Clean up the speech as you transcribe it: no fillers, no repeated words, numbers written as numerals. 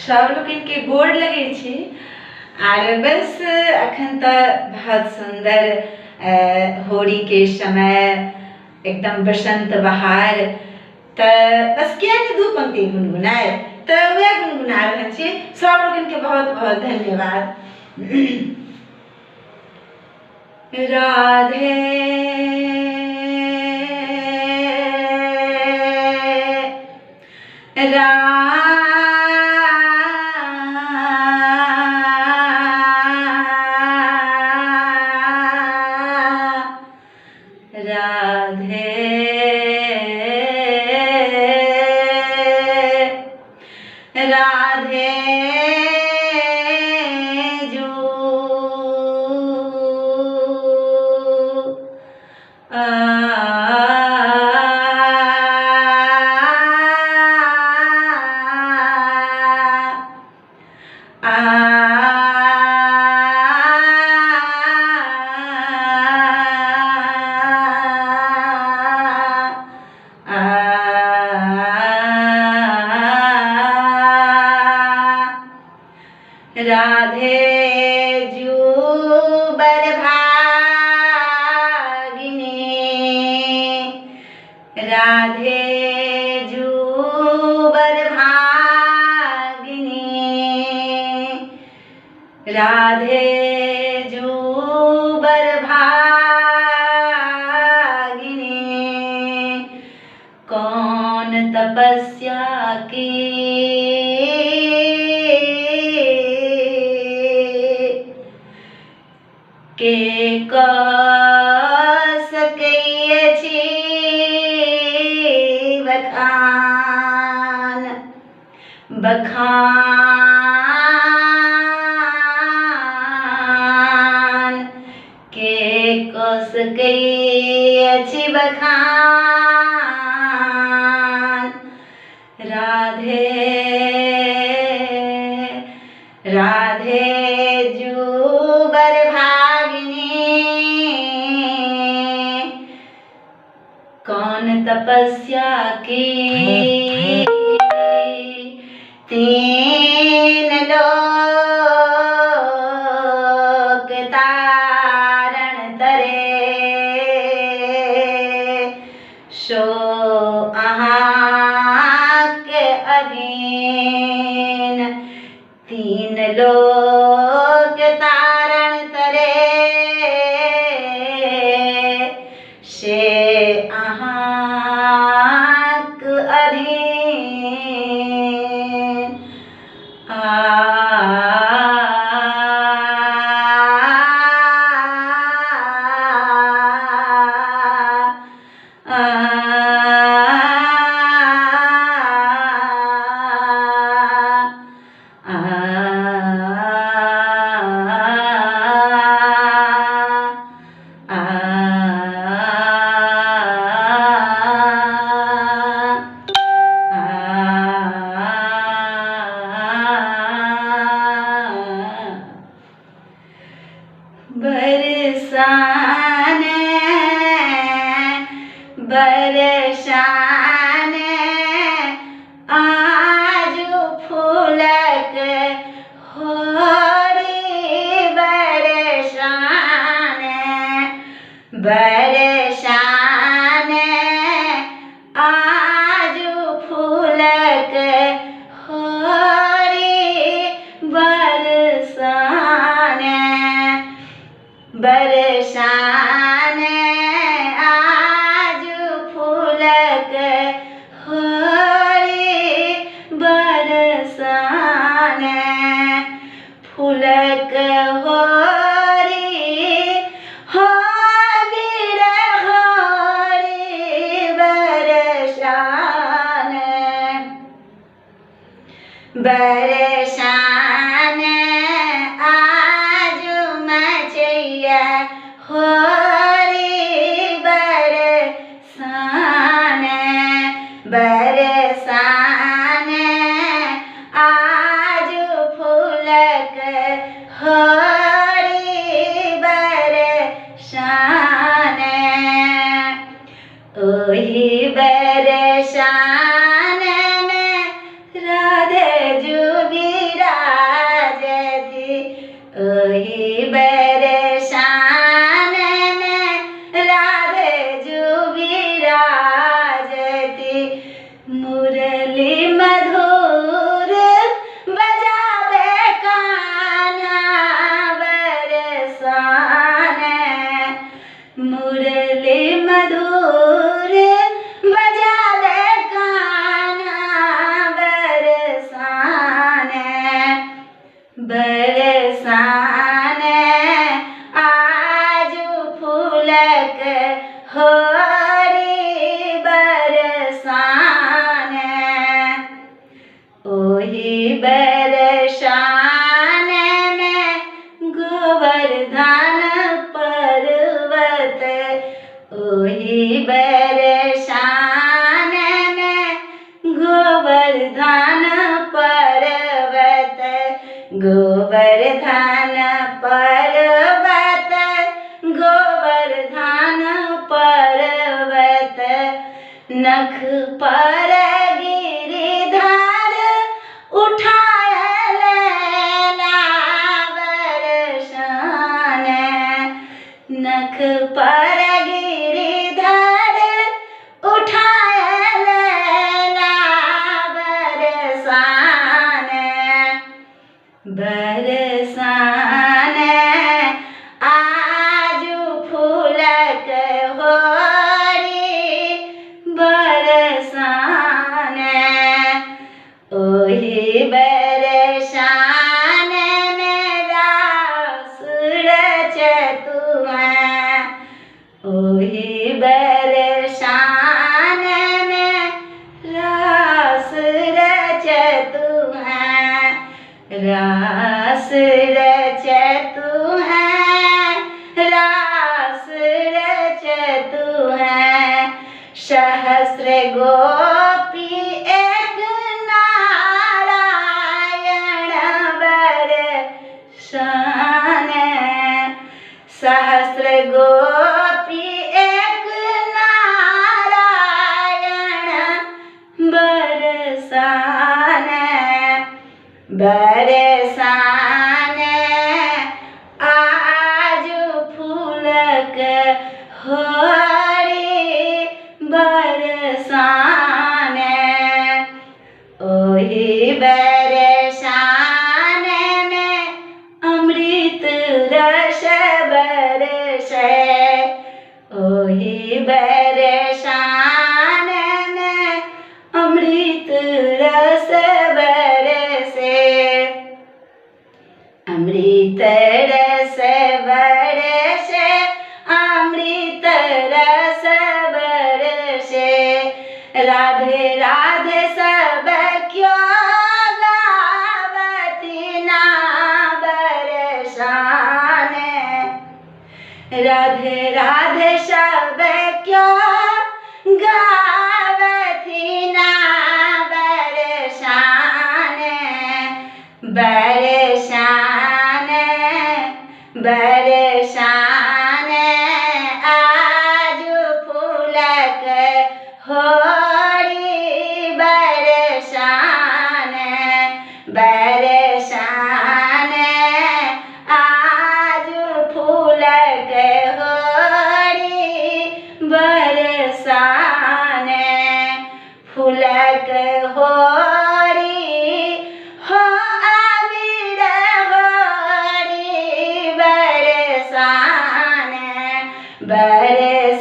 सब लोकनिके गोर लगै छी। आर बस अखन तऽ बहुत सुन्दर होरीके समय, एकदम बसंत बहार, तऽ बस किया नहि दू पंक्ति गुनगुनाय, तऽ वएह गुनगुना रहल छी। सब लोकनिके बहुत बहुत धन्यवाद। राधे राधे राधे जू आ आ राधे जू बरभागिनी, राधे जू बरभागिनी, राधे जू बरभागिनी, कौन तपस्या की के कऽ सकैए छी बखान, बखान के कऽ सकैए छी बखान। राधे राधे जू बरभागिनी, कौन तपस्या की, तीन लोक तारण तरे, सो अहाँके अधीन, तीन लोक तारण तरे, से अहाँक अधीन। आ आ आ बरसाने बरसाने आज फूलक होरी, बरसाने बरसाने आज फूलक होरी, बरसाने बरसाने आज फूलक होरी, बरसाने फूलक होरी, हो बीर होरी, बरसाने बरसाने आज मचैया होरी, बरसाने बरसाने आज फूलक होरी, बरसाने ओही बरसाने में राधे जू ओहि बरसान में गोवर्धन पर्वत, ओहि बरसान में गोवर्धन पर्वत, गोवर्धन पर्वत, गोवर्धन पर्वत, नख पर गिरिधर उठायल बरसान, नख पर गिरिधर उठायल बरसान, बरसान आजु फूलक होरी बरसान, ओहि बरसान में रास रचतु हैं, ओहि बरसान में रास रचतु हैं, रास रचतु हैं, रास रचतु हैं, सहस्र गोपी एक नारायण बरसान, सहस्र गोपी एक नारायण बरसान, बरसान आजु फूलक होरी बरसान, ओहि बरसान में अमृत रस बरसे, ओहि बरसान में अमृत रस बरसे, अमृत रस बरसे, अमृत रस बरसे, राधे राधे सब क्यों गावती ना बरसान, राधे राधे सब क्यों गावती ना बरसान, बरसान बरसान आजु फूलक होरी बरसान, बरसान आजु फूलक होरी बरसान, फूलक होरी हो अबीर होरी बरसान, बरसान।